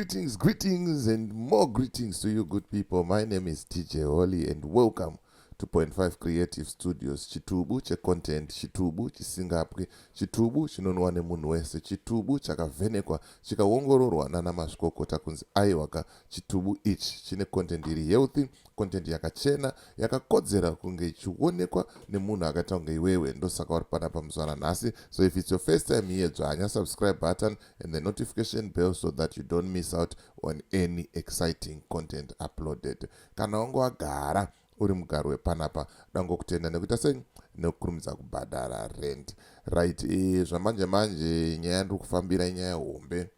Greetings, greetings, and more greetings to you, good people. My name is DJ Holly, and welcome to Point 5 Creative Studios. Chitubu checontent, chitubu chisingapwi, chitubu chinonwa nemunhu wese, chitubu chakavhenekwa chikaongororwa nana mazvikokota kunzi aiwaka, chitubu ichi chine content iri healthy, content yakachena, yakakodzera kunge ichionekwa nemunhu akaita kunge iwewe. Ndosaka uri panapa muzuva ranhasi. So if it's your first time here, dzvanya subscribe button and the notification bell so that you don't miss out on any exciting content uploaded. Kana wange wagara uri mugari wepanapa, dangokutenda nekuita sei nekukurumidza kubhadhara rent. Right, zvamanje manje nyaya yandiri kufambira inyaya hombe.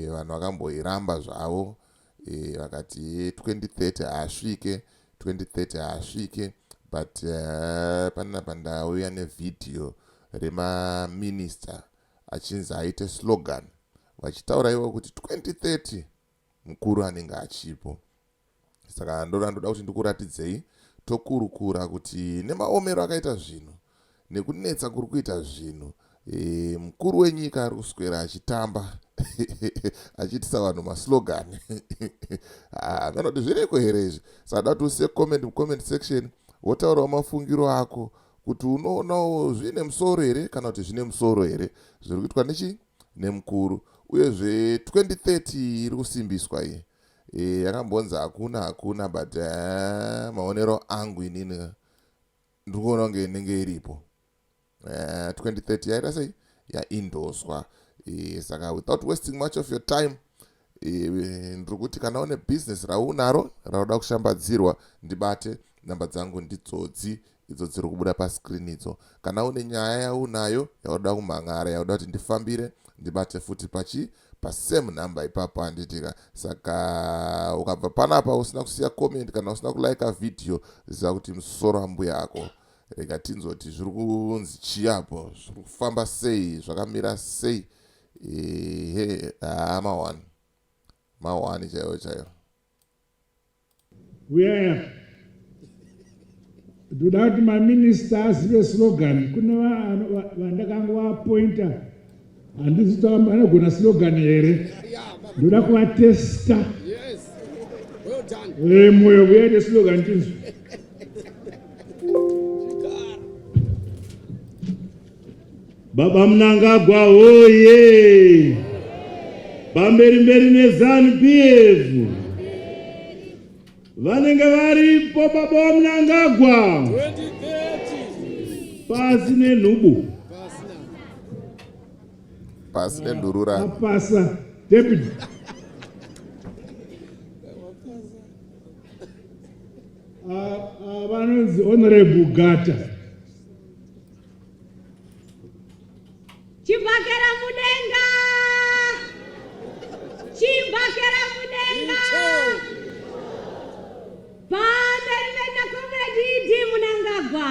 Vanhu vakamboiramba zvavo, vakati 2030 haasvike, 2030 haasvike, but panapa ndauya nevhidhiyo remaminista achinzi aite slogan vachitaura ivo kuti 2030 mukuru anenge achipo. Saka ndoda kuti ndikuratidzei, tokurukura kuti nemaomero akaita zvinhu nekunetsa kuri kuita zvinhu, mukuru wenyika ari kuswera achitamba achiitisa vanhu maslogan. Kanoti zviriko here izvi? Saka da kuti usiye comment mucomment section, wotaurawo mafungiro ako kuti unoonawo zvine musoro here kana kuti zvine musoro here zviri kuitwa nechi nemukuru. Uyezve 2030 iri kusimbiswa iyi, yakambonzi hakuna hakuna, but maonero angu inini ndiri kuona kunge inenge iripo. 2030 yaita sei, yaindoswa. Saka without wasting much of your time, ndiri kuti kana une business raunaro rauda kushambadzirwa, ndibate. Namba dzangu ndidzodzi idzo dziri kubuda pascreen idzo. Kana une nyaya yaunayo yauda kumhan'ara, yauda kuti ndifambire, ndibate futi pachi pasame number ipapo, handitika? Saka ukabva panapa usina kusiya comment kana usina kulike video, ziva kuti musoro ambuya ako. Rega tinzoti zviri kunzi chiapo, zviri kufamba sei, zvakamira sei. Ehe, haa, ma1 ma1 chaiwo chaiwo. Uyaya, ndoda kuti maminista azive slogan. Kune vandakangovapointa, handisi kuti vanogona slogan here. Ndoda kuvatesta. Mwoyo, uyai neslogan tinzwa. Baba Mnangagwa hoye! Pamberi mberi neZANU PF! Vanenge varipo baba vaMnangagwa, pasi nenhubu. Pasi nendururani. Apasa deputy. Vanonzi Honorable Gata. Chibhakera mudenga, chibhakera mudenga! Pamberi mberi naComrade ED Mnangagwa!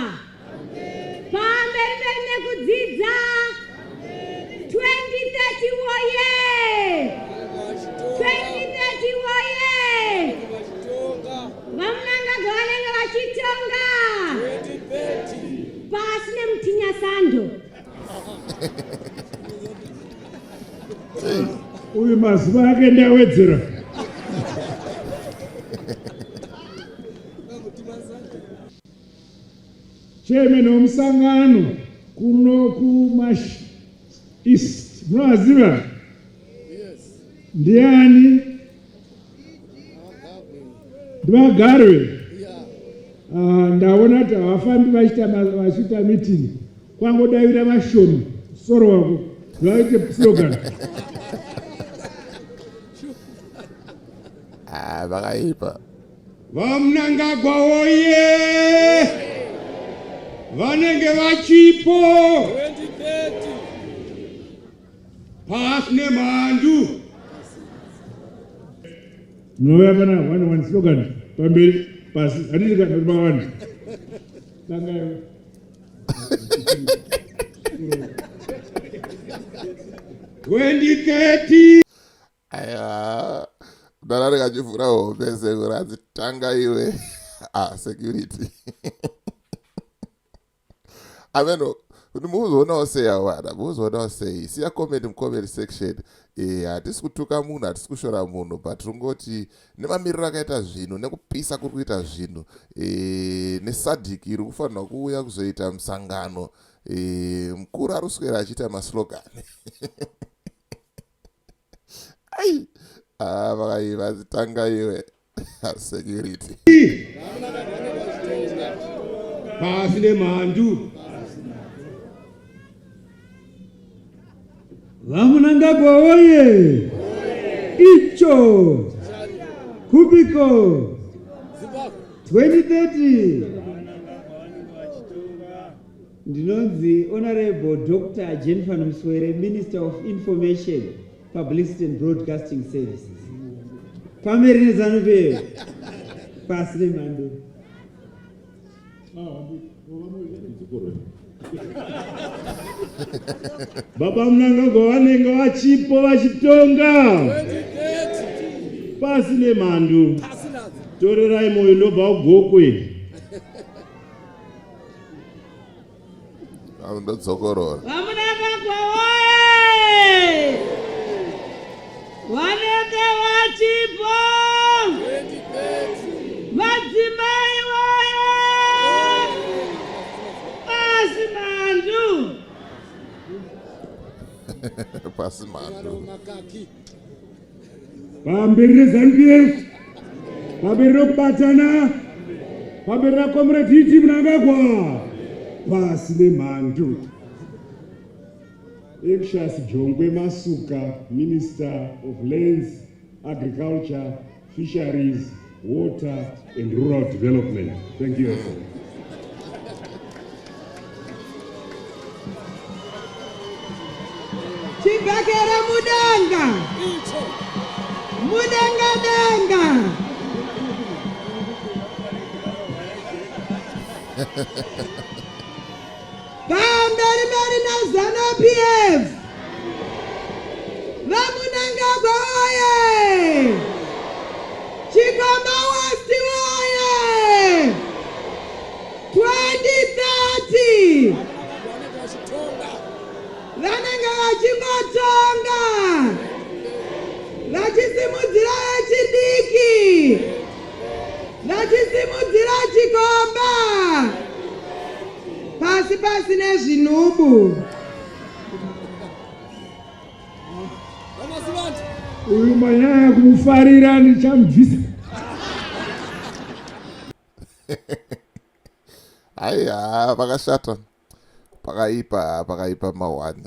Pamberi mberi nekudzidza! 2030 woye! 2030 woye! VaMnangagwa vanenge vachitonga. Pasi nemutinya sando! Uyu mazuva ake ndawedzera. Chairman wemusangano kuno kuMash East, munovaziva ndiani? NdivaGarwe. Ah, ndaona kuti havafambi vachiita meeting, kwangodavira vashoma. Soro wako vaite slogan. Ah, vakaipa. VaMnangagwa woye! Vanenge vachipo, pasi nemhandu. Munouya pana one one slogan, pamberi pasi, handiti? Kana kuti mawanda tangayo. 2030. Aiwa, dara rikachivhura hombe sekuru, hanzi tanga iwe. Ah, security ameno. Kuti muzoonawo sei awana, muzoonawo sei? Siya comment mucomment section. Hatisi kutuka munhu, hatisi kushora munhu, but ringoti nemamiriro akaita zvinhu, nekupisa kuri kuita zvinhu, neSADC iri kufanirwa kuuya kuzoita musangano, mukuru ari kuswera achiita maslogan. Ai, ah, vakaiva zitanga iwe security. Pasi nemhandu. VaMnangagwa woye! Icho! Kubiko! 2030! Ndinonzi Honorable Dr. Jennifer Muswere, Minister of Information, Publicity and Broadcasting Services. Pamberi neZANU PF. Pasi nemhandu. Baba Mnangagwa vanenge vachipo vachitonga. Pasi nemhandu. Torerai moyo, ndobva kuGokwe. Ndodzokorora. VaMnangagwa woye! Vanenge vachipo! Madzimai woye! Pasi mhandu! Pasi mhandu. Pamberi neZANU PF, pamberi nekubatana, pamberi naComrade ED Mnangagwa, pasi nemhandu. Anxious Jongwe Masuka, Minister of Lands, Agriculture, Fisheries, Water and Rural Development. Thank you. Chibhakera mudenga! Mudenga denga! Pamberi mberi naZANU PF! VaMnangagwa woye! Chikomba West woye! 2030! Vanenge vachingotonga vachisimudzira vechidiki, vachisimudzira chikomba. Pasi pasi nezvinubu. Uyu manyaya kumufarira, ndichamubvisa. Aiya, pakashata, pakaipa, pakaipa mahwani.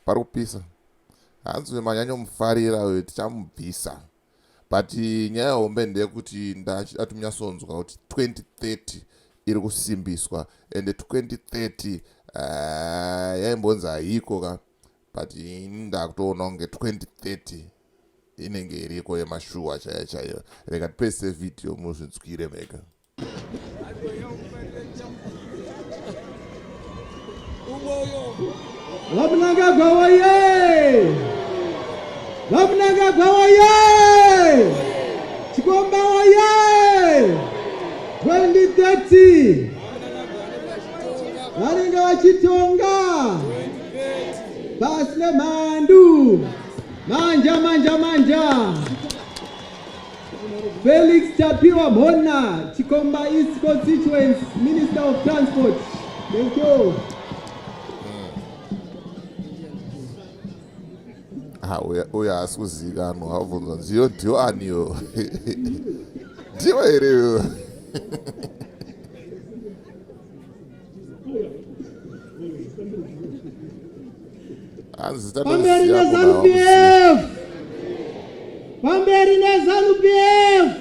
Pari kupisa. Hanzi manyanyomufarira uyu, tichamubvisa. But nyaya hombe ndeyekuti ndachida timunyatsonzwa kuti 2030 iri kusimbiswa, ende 2030 yaimbonzi haiko ka, but ini ndakutoona kunge 2030 inenge iriko yemashuwa chaiyo chaiyo. Rega tipedzise vhidhiyo muzvinzwire mega. VaMnangagwa woye! VaMnangagwa woye! Chikomba woye! 2030 vanenge vachitonga. Pasi nemhandu! Manja manja manja! Felix Tapiwa Mhona, Chikomba East Constituency, Minister of Transport. Thank you. Ha, uya haasi kuzivikanwa. Abvunzwa nziyo, ndiyo aniyo? Ndiyo here iyoyo? Hanzi zita Pamberi ndoziva neZANU munhu hawamuzivi. PF! Pamberi neZANU PF!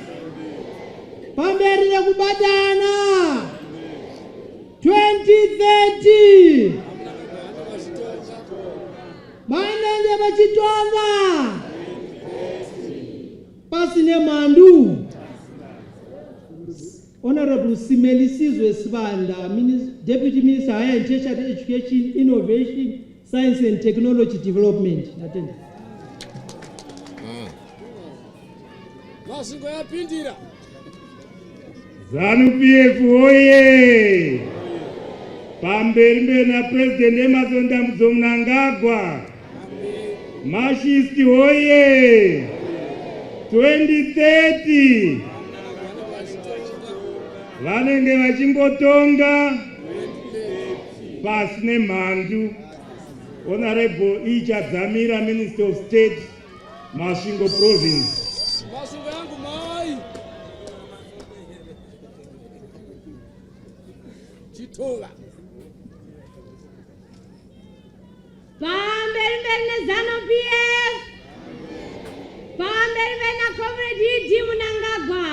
Pamberi nekubatana! 2030 vanenge vachitonga. Pasi nemhandu! Honorable Simelisizwe Sibanda, Deputy Minister, Higher and Tertiary Education, Innovation, Science and Technology Development. Natenda. Masvingo yapindira. ZANU PF woye! Pamberi mberi naPresident Emmerson Dambudzo Mnangagwa. Mashisti hoye! 2030 vanenge vachingotonga pasi nemhandu. Honorable Ichadzamira, Minister of State, Masvingo Province. Masvingo yangu mai. Chitova. Pamberi mberi neZanu PF. Pamberi mberi naComrade ED Mnangagwa.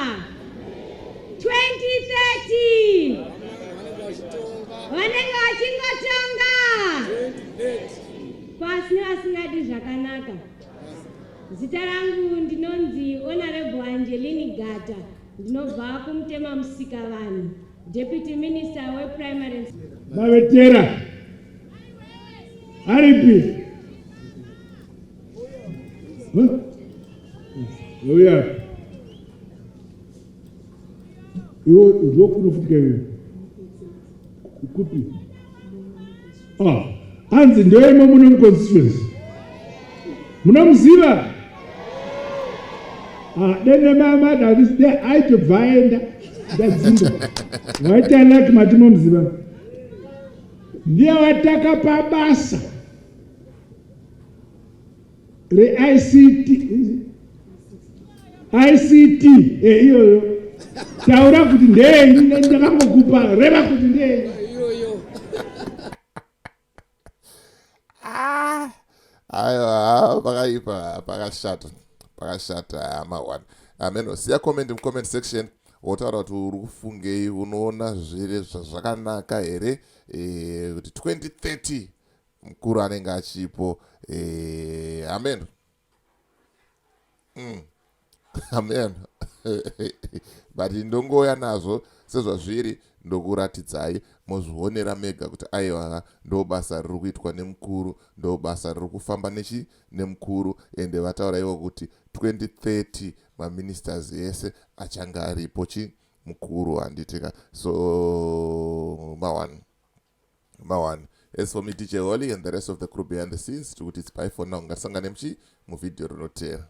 2030 vanenge vachingotonga pasi nevasingadi zvakanaka. Zita rangu ndinonzi Honorable Angeline Gata, ndinobva kuMutema Musika Vanhu, Deputy Minister wePrimary. Mavetera aripi? Huh? Uya. Iwo ndokunofutika iwe. Kupi? Ah, hanzi ndoimo muno muconstituency. Munomuziva? Ah, dene mama Davis de aitobva aenda ndadzinga. Waita lucky mati momuziva. Ndiye wataka pabasa reICT ICT eh, iyoyo taura kuti ndei ndakangokupa reva kuti ndei. Iyoyo. Ah, aiwa, pakaipa, pakashata, pakashata ma1. Ameno, siya comment mucomment section, wotaura kuti uri kufungei. Unoona zviri zvakanaka here kuti 2030 mukuru anenge achipo? Amen. Amen, but ndongoya nazvo sezvazviri, ndokuratidzai mozvionera mega kuti aiwa, ndo basa riri kuitwa nemukuru, ndo basa riri kufamba nechi nemukuru. Ende vataura ivo kuti 2030 maministers ese achange aripo chi mukuru, handitika? So ma1 ma1. As for me, DJ Holly, and the rest of the crew behind the scenes, tikuti it's bye for now. Ngatisangane muchi muvhidhiyo rinotera.